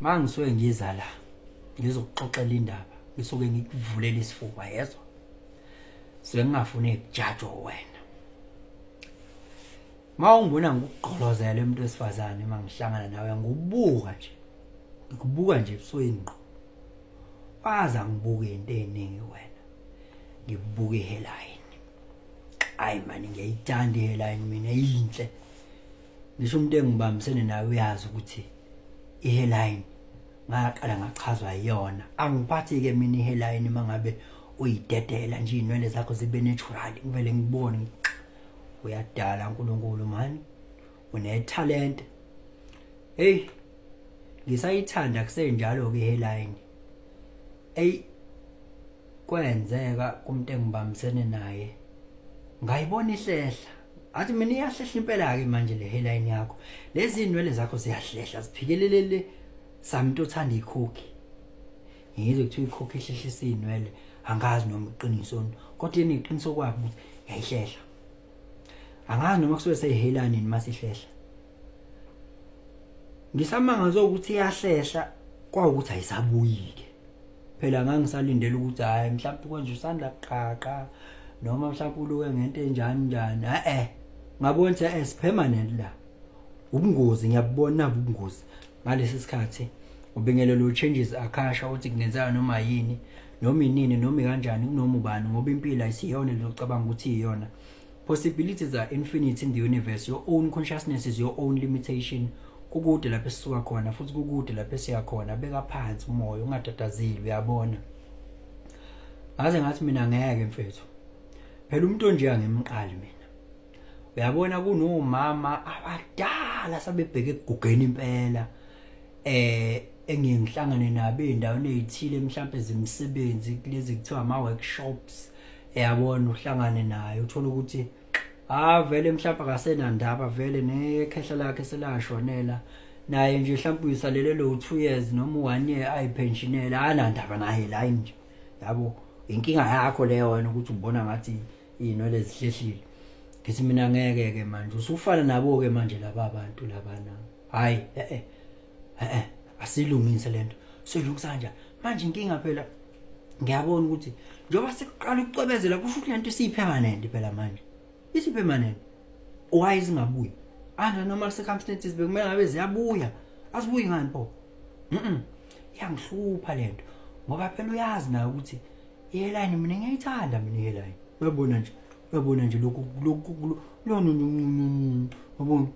Mangisuke ngiza la ngizokuxoxela indaba, ngisuke ngikuvulela isifuba yezwa. Suke ngingafuni kujajwa wena. Mawungibona ngikugqolozela umuntu wesifazane uma ngihlangana nawe ngikubuka nje. Ngikubuka nje ebusweni ngqo. Waza ngibuke into eziningi wena. Ngikubuka ihairline. Ayi mani ngiyayithanda ihairline mina inhle. Ngisho umuntu engibambisene naye uyazi ukuthi ihairline ngaqala ngachazwa yiyona. Angiphathi ke mina ihairline mangabe uyidedela nje inwele zakho zibe natural ngivele ngibone uyadala uNkulunkulu man unethalente. Hey ngisayithanda kusenjalo ke ihairline. Ey kwenzeka kumuntu engibambisene naye ngayibona ihlehla athi mina iyahlehla impela ke manje le hairline yakho lezi inwele zakho ziyahlehla ziphikelelele samuntu othanda ikhokhi ngizwe kuthiwa ikhokhi ihlehlisa inwele angazi noma iqiniso kodwa yini iqiniso kwakho ukuthi yayihlehla angazi noma kusuke seyihairline yini masihlehla ngisamangazwe ukuthi iyahlehla kwawukuthi ayisabuyike phela ngangisalindele ukuthi hayi mhlawumbe kwenje usandla kuqaqa noma mhlawumbe uluke ngento enjani njani eh ngabona ukuthi eh permanent la ubungozi ngiyabubona ubungozi ngalesi sikhathi ubingelelo changes akasha uthi kungenzeka noma yini noma inini noma kanjani kunoma ubani ngoba impilo ayisiyona locabanga ukuthi iyona. Possibilities are infinite in the universe. Your own consciousness is your own limitation. Kukude lapho esisuka khona futhi kukude lapho esiya khona. Beka phansi umoya ungatatazeli uyabona. Ngaze ngathi mina ngeke mfethu. Phela umuntu onje angimqali mina. Uyabona kunomama abadala sabebheke ekugugeni impela. Engiye ngihlangane nabo ey'ndaweni ey'thile mhlampe zemisebenzi kulezi kuthiwa ama-workshops eyabona uhlangane naye uthola ukuthi ah vele mhlawumbe akasenandaba vele nekhehla lakhe selashonela naye nje mhlawumbe uyisalele lo 2 years noma u1 year ayipensionela anandaba naye la nje yabo inkinga yakho leyo wena ukuthi ubona ngathi inwele zihlehlile ngithi mina ngeke ke manje usufana nabo ke manje laba abantu labana hayi eh eh asilungise lento soyilungisa kanjani manje inkinga phela ngiyabona ukuthi njengoba sekuqala ukucwebezela kusho ukuthi lento isiyipermanent phela manje isipermanent why singabuyi under normal circumstances bekumele ngabe ziyabuya asibuyi ngani pho iyangihlupha lento ngoba phela uyazi nayo ukuthi ihairline mina ngiyayithanda mina ihairline uyabona nje uyabona nje lokhu lokhu lona uyabona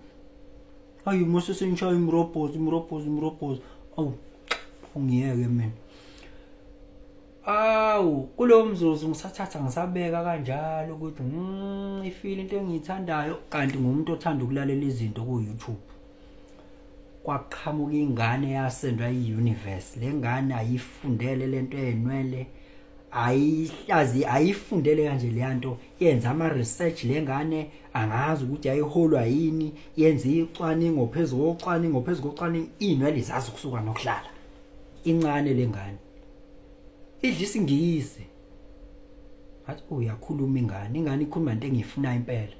ayi mose sengishaya imrobhozi imrobhozi imrobhozi awu ungiyeke mina awu kulowo mzuzu ngisathatha ngisabeka kanjalo ukuthi ifile into engiyithandayo kanti ngumuntu othanda ukulalela izinto ku-YouTube kwaqhamuka ingane yasendwa i-universe le ngane ayifundele lento enwele ayihlazi ayifundele kanje le nto yenza ama research le ngane angazi ukuthi yayiholwa yini yenza icwaningo phezulu kocwaningo phezulu kocwaningo inwele izazi ukusuka nokuhlala incane lengane idla isingisi ngathi uyakhuluma ingane ingane ikhuluma into engiyifunayo impela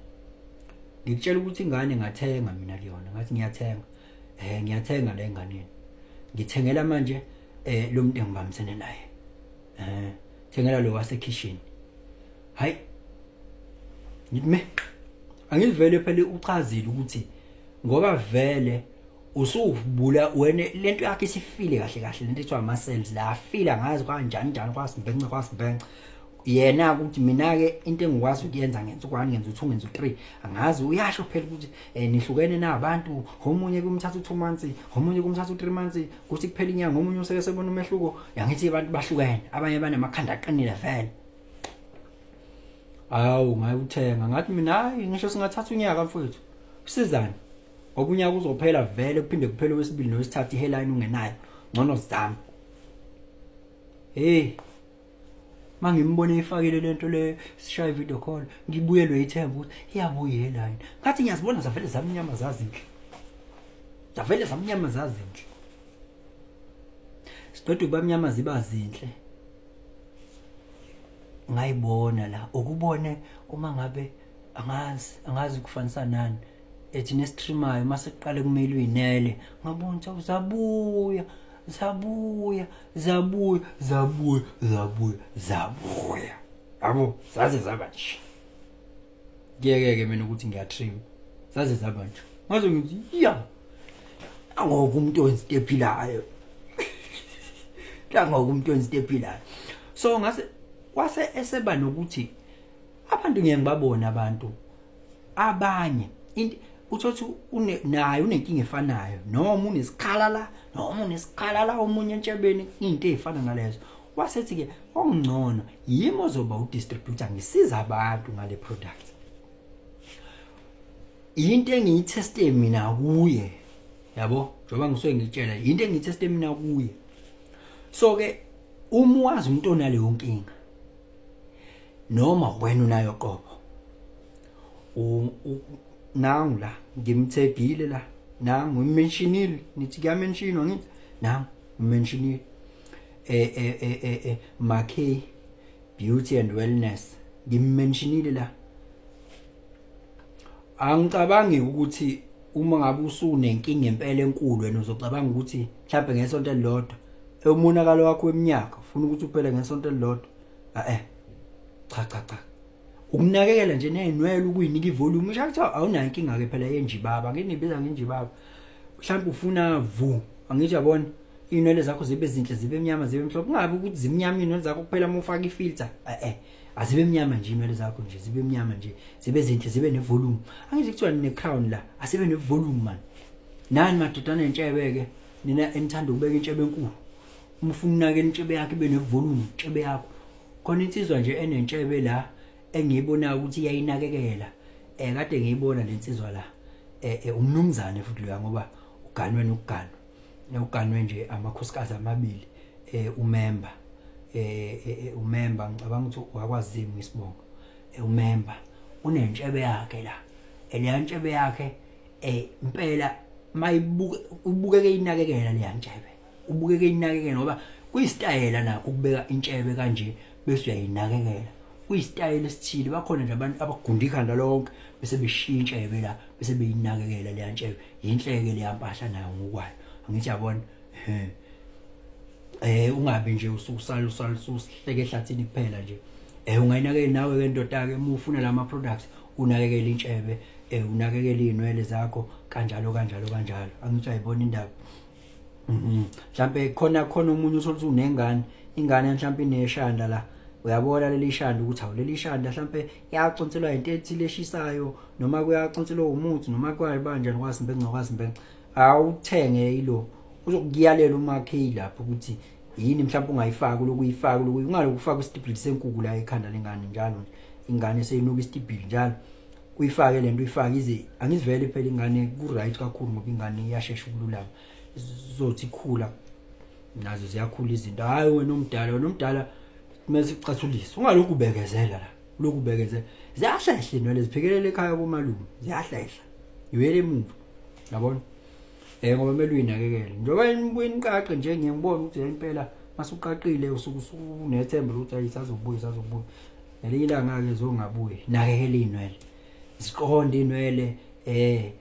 ngikutshela ukuthi ingane ngathenga mina kuyona ngathi ngiyathenga eh ngiyathenga le nganeni ngithengela manje eh lo muntu engibambisene naye eh thengela lo wasekhishini hayi ngithi me angivele phela uchazile ukuthi ngoba vele usuvula wena lento yakhe isifile kahle kahle lento ethiwa ama cells la afila ngazi kanjani njani kwasibhenca kwasibhenca yena ukuthi mina ke into engikwazi ukuyenza ngenza u1 ngenza u2 ngenza u3 angazi uyasho phela ukuthi eh nihlukene nabantu omunye kumthatha u2 months omunye kumthatha u3 months kuthi kuphela inyanga omunye useke sebona umehluko yangithi abantu bahlukene abanye banamakhanda aqinile vele awu ngayuthenga ngathi mina hayi ngisho singathatha unyaka mfowethu usizani ngoba unyaka uzophela vele kuphinde kuphele wesibili nowesithathu ihairline ungenayo ngcono sizame hey mangimbone ifakile lento le sishaye video call ngibuyelwe ithemba ukuthi iyabuya ihairline ngathi ngiyazibona zavele zamnyama zazinhle zavele zamnyama zazinhle siqeda ukuba mnyama ziba zinhle ngayibona la ukubone uma ngabe angazi angazi kufanisa nani ethi nestreamayo mase kuqale kumele uyinele ngabona ukuthi uzabuya. Zabuya, zabuya, zabuya, zabuya, zabuya. Yabo, zaze zaba nje. Kuyeke-ke mina ukuthi ngiyatrim. Zaze zaba nje. Ngaze ngithi ya. Angoku umuntu wenza into ephilayo. Nangoku umuntu wenza into ephilayo. So ngase kwase eseba nokuthi abantu ngiye ngibabone abantu abanye into uthothi une naye unenkinga efanayo noma unesikhala la noma unesikhala la omunye entshebeni into ezifana nalezo wasethi ke okungcono yimi ozoba udistributor ngisiza abantu ngale product into engiyitheste mina kuye yabo njengoba ngisuke ngitshela into engiyitheste mina kuye so ke uma wazi umuntu onaleyo nkinga noma wena unayo qobo nangu la ngimthegile la nangu ngimentionile nithi kuyamentionwa ngithi nangu ngimentionile eh eh eh eh, eh Makhe Beauty and Wellness ngimmentionile la angicabangi ukuthi uma ngabe usunenkinga impela enkulu wena uzocabanga ukuthi mhlawumbe ngesonto elilodwa umonakalo wakho weminyaka ufuna ukuthi uphele ngesonto elilodwa eh cha cha cha ukunakekela nje nezinwele ukuyinika ivolume usho kuthiwa awunayo inkinga ke phela yenjibaba nginibiza ngenjibaba mhlawumbe ufuna vu angithi yabona iy'nwele zakho zibe zinhle zibe mnyama zibe mhlophe kungabi ukuthi zimnyama iy'nwele zakho kuphela uma ufaka ifilter eh azibe mnyama nje iy'nwele zakho nje zibe mnyama nje zibe zinhle zibe nevolume angithi kuthiwa ne-crown la asibe nevolume mani nani madodana entshebe-ke nina enithanda ukubeka intshebe enkulu uma ufuna unakela intshebe yakho ibe nevolume intshebe yakho khona insizwa nje enentshebe la engiyibonayo ukuthi iyayinakekela eh kade ngiyibona lensizwa la eh, eh umnumzane futhi loya ngoba uganwe nokuganwa uganwe nje amakhosikazi amabili eh umemba eh, eh, eh umemba ngicabanga ukuthi wakwazimu isibongo eh, umemba unentshebe yakhe la leya ntshebe yakhe eh impela mayibuke ubukeke inakekela leya ntshebe ubukeke inakekela ngoba kuyisitayela nakho ukubeka intshebe kanje bese uyayinakekela kuyisitayela esithile bakhona nje abantu abagunda ikhanda lonke bese beshiya intshebe la bese beyinakekela leya ntshebe yinhleke leya mpahla nayo ngokwayo angithi yabona eh ungabi nje ususala usala usuhleke ehlathini kuphela nje eh ungayinakekela nawe ke ndoda ke uma ufuna lama products unakekela intshebe eh unakekela izinwele zakho kanjalo kanjalo kanjalo angithi ayibona indaba Mhm. Mhlambe khona khona omunye uthola ukuthi unengane, ingane mhlambe ineshanda la. Uyabona leli shanda ukuthi awu leli shanda mhlambe yaconselwa into ethile eshisayo noma kuyaconselwa umuthi noma kwayibanjani kwasimbenca kwasimbenca. Awuthenge ilo uzokuyalela umakheyi lapho ukuthi yini mhlawumbe ungayifaki lokuyifaka lokuyi ungaloku ufaka isitibhili senkuku la ekhanda lengane njalo nje ingane seyinuka isitibhili njalo uyifake lento uyifake ize angizivele phela ingane ku right kakhulu ngoba ingane iyashesha ukululama izothi ikhula nazo ziyakhula izinto hayi wena omdala wena omdala kumele sicathulise ungalokhu ubekezela la lokhu ubekezela ziyahlehla inwele ziphekelele ekhaya komalume ziyahlehla ibuyele emuva yabona eh ngoba kumele uyinakekele njengoba nibuye niqaqe nje ngiye ngibone ukuthi impela masuqaqile usuke usunethemba ukuthi ayisazobuya isazobuya ngelinye ilanga-ke zongabuyi nakekela iy'nwele ziqonde iy'nwele eh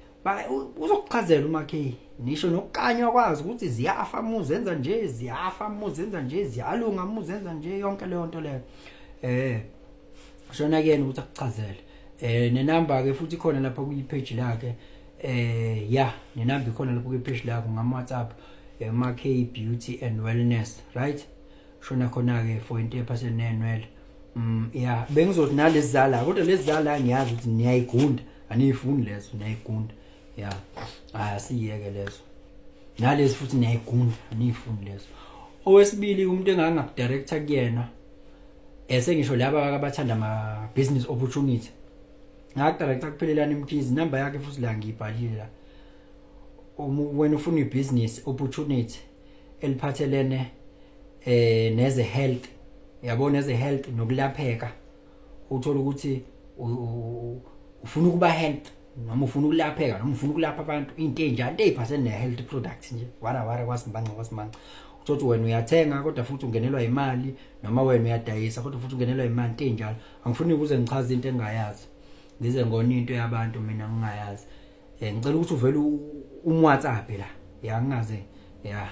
uzokuchazela umakheyi nisho nokukanywa kwazi ukuthi ziyafa muzenza nje ziyafa muzenza nje ziyalunga muzenza nje yonke leyo nto leyo eh shona kuyena ukuthi akuchazele eh nenamba ke futhi khona lapha kwi-page lakhe eh ya nenamba ikhona lapha kwi-page lakhe ngama WhatsApp eh, Makey Beauty and Wellness right shona khona ke for into ephathene nenwele mm yeah bengizothi nalezi zala kodwa lezi zala ngiyazi ukuthi niyayigunda aniyifuni lezo niyayigunda ya hayi asiyeke lezo nalezi futhi niyayigunda aniyifuni lezo owesibili umuntu engangakudirector kuyena esengisho laba abathanda ama business opportunity ngakudirector kuphelelana imkhizi number yakhe futhi la ngiyibhalile la uma wena ufuna ibusiness opportunity eliphathelene eh neze health yabona eze health nokulapheka uthola ukuthi ufuna ukuba health noma ufuna ukulapheka noma ufuna ukulapha abantu into enjani into eyiphathene ne-health products nje wara wara kwasimanca kwasimanca uthothi wena uyathenga kodwa futhi ungenelwa imali noma wena uyadayisa kodwa futhi ungenelwa imali into enjalo angifuni ukuze ngichaze into engingayazi ngize ngona into yabantu mina ngingayazi um ngicela ukuthi uvele umwhatsapp la ya ngingaze ya.